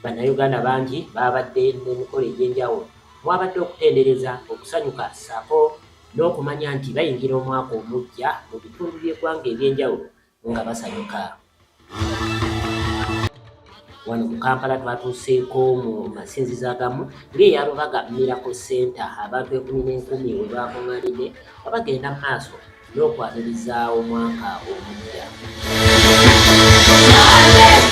Bannayuganda bangi baabadde n'emikolo egy'enjawulo omwabadde okutendereza, okusanyuka ssaako n'okumanya nti bayingira omwaka omuggya mu bitundu by'eggwanga eby'enjawulo nga basanyuka. Wano mu Kampala twatuuseeko mu masinzizo agamu ng'eya Lubaga Miracle Center abantu enkumi n'enkumi we baakuŋŋaanidde nga bagenda mu maaso n'okwaniriza omwaka omuggya.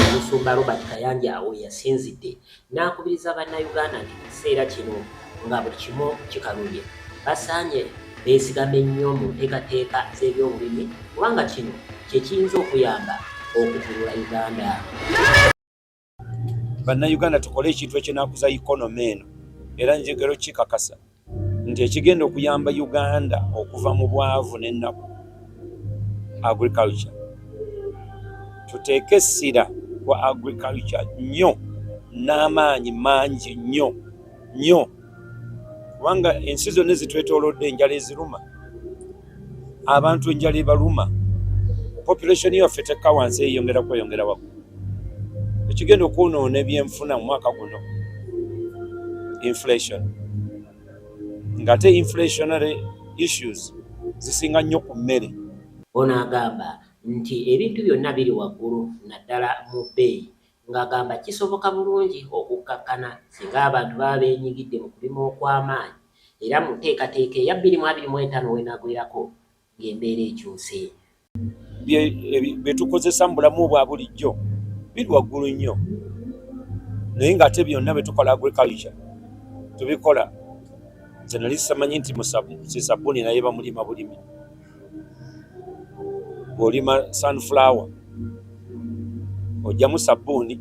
Omusumba Robert Kayanja we yasinzidde n'akubiriza Bannayuganda nti mu kiseera kino nga buli kimu kikalubye, basaanye beesigame nnyo mu nteekateeka z'ebyobulimi kubanga kino kye kiyinza okuyamba okukulula Uganda. Bannayuganda tukole ekintu ekinaakuza ikonomi eno, era njagala okukikakasa nti ekigenda okuyamba Uganda okuva mu bwavu n'ennaku agriculture. Tuteeke essira ku agriculture nnyo n'amaanyi mangi nnyo nnyo, kubanga ensi zonna ezitwetoolodde enjala eziruma abantu, enjala ebaluma, population yaffe tekka wansi, eyongera kweyongera waggulu. Ekigenda okwonoona ebyenfuna mu mwaka guno inflation, ng'ate inflationary issues zisinga nnyo ku mmere. Ono agamba nti ebintu byonna biri waggulu naddala mu bbeeyi, ng'agamba kisoboka bulungi okukkakkana singa abantu baba beenyigidde mu kulima okw'amaanyi era mu nteekateeka eya 2025 w'enaagwerako ng'embeera ekyuse. Bye tukozesa mu bulamu obwa bulijjo biri waggulu nnyo, naye ng'ate byonna bye tukola agriculture tubikola. Nze nali simanyi nti si sabbuuni naye bamulima bulimi. Bw'olima sunflower ojjamu sabbuuni.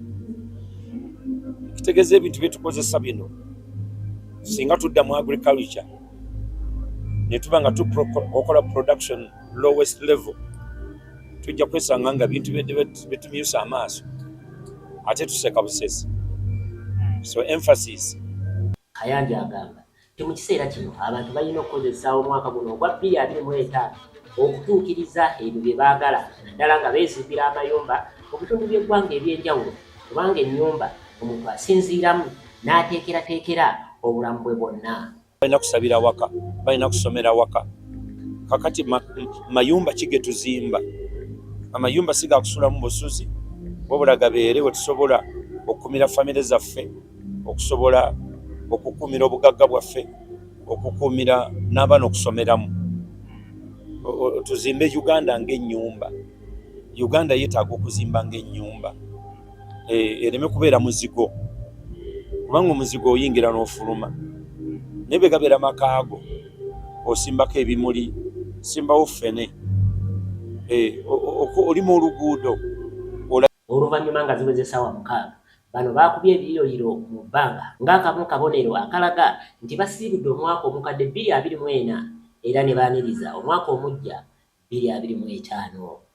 Kitegeeza ebintu bye tukozesa bino, singa tudda mu agriculture ne tuba nga tukola production lowest level, tujja kwesanga nga bintu byetumyusa amaaso ate tuseka busesi. So emphasis. Kayanja agamba nti mu kiseera kino abantu balina okukozesa omwaka guno ogwa 2025 okutuukiriza ebyo bye baagala, naddala nga beezimbira amayumba mu bitundu by'eggwanga eby'enjawulo, kubanga ennyumba omuntu asinziiramu n'ateekerateekera obulamu bwe bwonna. Balina kusabira waka, balina kusomera waka. Kakati mayumba ki ge tuzimba? Amayumba si gakusulamu busuzi, wabula gabeere we tusobola okukumira famire zaffe, okusobola okukuumira obugagga bwaffe, okukuumira n'abaana okusomeramu. Tuzimbe Uganda ng'ennyumba. Uganda yeetaaga okuzimba ng'ennyumba, ereme kubeera muzigo, kubanga omuzigo oyingira n'ofuluma, naye bwe gabeera makaago, osimbako ebimuli, simbawo ffene, olima oluguudo. Oluvannyuma nga ziweze essaawa 6, bano baakubye ebiyiroyiro mu bbanga ng'akamu kabonero akalaga nti basiibudde omwaka omukadde 2024 era ne baaniriza omwaka omuggya 2025.